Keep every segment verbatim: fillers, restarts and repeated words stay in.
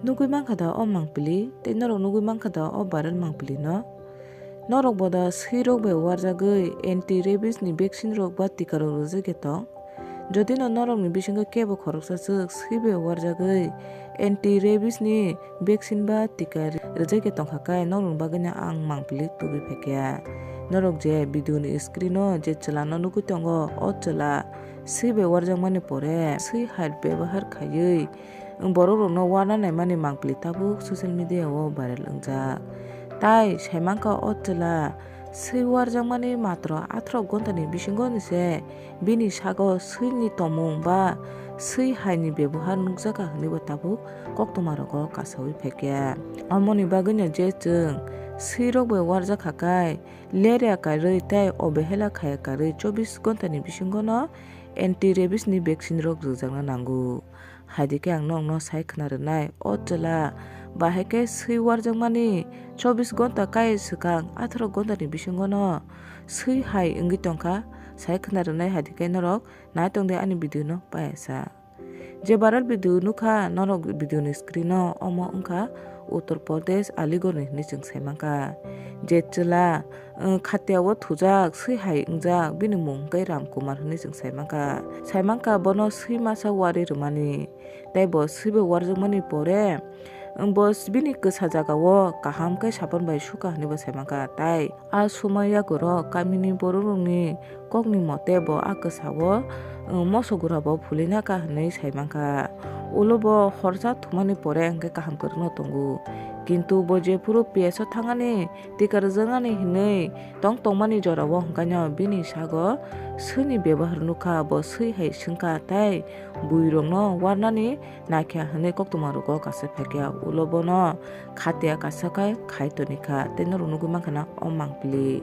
Nugwi mankha da o mangpili, tei norok nugwi mankha da o viral mangpili no? Norok bo da swi rok bai warjagwi anti rabies ni vaccine rok ba tika rok rwjak ya tong? Jodi no norok ni bisingo kebo khoroksa swk swi bai warjagwi anti rabies ni vaccine ba tika rwjak ya tongkha khe norok ni bagwi no ang mangpili tubui phaikha. Norok je video ni screen o je chwla no nugwi tongo, o chwla swi bai warjakmani pore swi hai bebohar khaiwi borok rokno warna naimani mangpili tabuk social media o viral wngjak. Tai saimankha o chwla swi warjakmani matro atharo ghonta ni bisingo ni se bini sago swi ni tongmung ba swi hai ni bebohar nukjakha hwnwi bo tabuk koktwma rogo kasawi phaikha. Omoni bagwi no je chwng swi rok bai warjakha khe lerya karwi tei obehela khaya karwi chobbish ghonta ni bisingo no anti rabies ni vaccine rok rwjakna nango. Haidi khe ang nokno sai khna rwnai, o chwla bahai khe swi warjakmani chobbish ghonta kai swkang atharo ghonta ni bisingo no swi hai wngwi tongkha, sai khna rwnai haidi khe norok nai tongdi ani video no payasa. Je viral video nukha norok video ni screen o, omo wngkha Uttar Pradesh Aligarh ni hinwi chwng sai mankha. Je chwla, uh, khatia o thujak swi hai wngjak, bini mung hwnkhe Ram Kumar hinwi chwng sai mankha. Sai mankha bono swi masa wari rwmani. Tei bo swi bai warjakmani pore, um, bo bini kwsa jaga o kaham khe sabon bai sukha hinwi bo sai mankha. Tai a sumai yago rok kamini borok rokni kokni mote bo a kwsa o, um, moso gura bo phulina kha hinwi sai mankha. Ulo bo horsa thumani pore hwnkhe kaham kwrwngno tongo. Kintu bo jephuru P S o thangani tika rwjaknani hinwi tong tongmani jorao hwnkhaino bini sago swini bebohar nukha, bo swi hai swngkha tei bui rokno warnani naikha hinwi koktwma rogo kaisa phaikha. Ulo bono khatia kaisa khe khai tonikha tei norok nugwi mankha na o mangpili.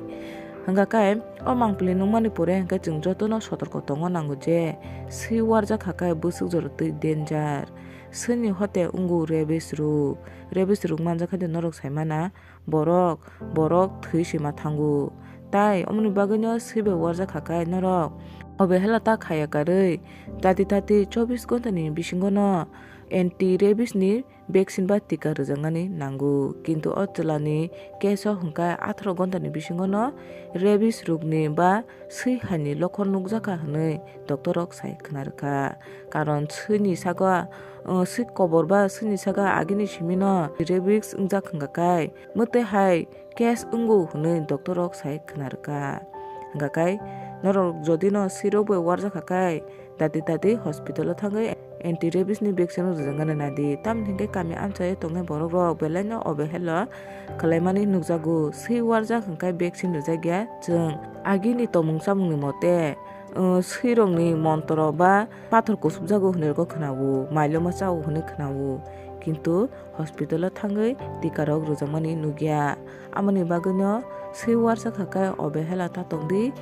Hwnkha khe o mangpili nukmani pore hwnkhe chwng jotono sotorko tongna nango je swi warjakha khe bwswk jora twi danger. Swini hote wngo rabies rok. Rabies rok manjakha de norok saimana borok, borok thwi sima thango. Tai omoni bagwino swi bai warjakha khe norok obehela ta khaya karwi tati tati chobbish ghonta ni bisingo no anti rabies ni vaccine ba tika rwjaknani nango. Kintu o chwlani case o hwnkhe atharo ghonta ni bisingo no rabies rokni ba swi hai ni lokhon nukjakha hinwi doctor rok sai khna rwkha. Karon swini sago, uh, swi kobor ba swini sago agini simi no rabies wngjak hwnkha khe mwtwi hai case wngo hinwi doctor rok sai khna rwkha. Hwnkha khe norok jodi no swi rok bai warjakha khe dati dati hospital o thangwi anti rabies ni vaccine rwjaknani nadi. Tamni hwnkhe kami amchai o tongnai borok rok belai no obehelo khwlaimani nukjago. Swi warjak hwnkhe vaccine rwjakya chwng agini tongmung chamung ni mote, uh, swi rokni montro ba pathor kusubjago hinwi rwkha khwnao, mailoma chao hinwi khwnao. Kintu hospital o thangwi tika rok rwjakmani nukya. Amoni bagwino swi warjakha khe obehela ta tongdi,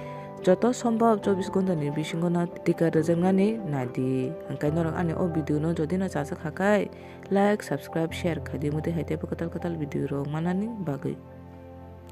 joto sombhob chobbish ghonta ni bisingo no tika rwjaknani nadi. Hwnkhe norok ani o video no jodi no chajak kha khe like, subscribe, share khaidi, mwtwi hai teibo kwtal kwtal video rok manani bagwi.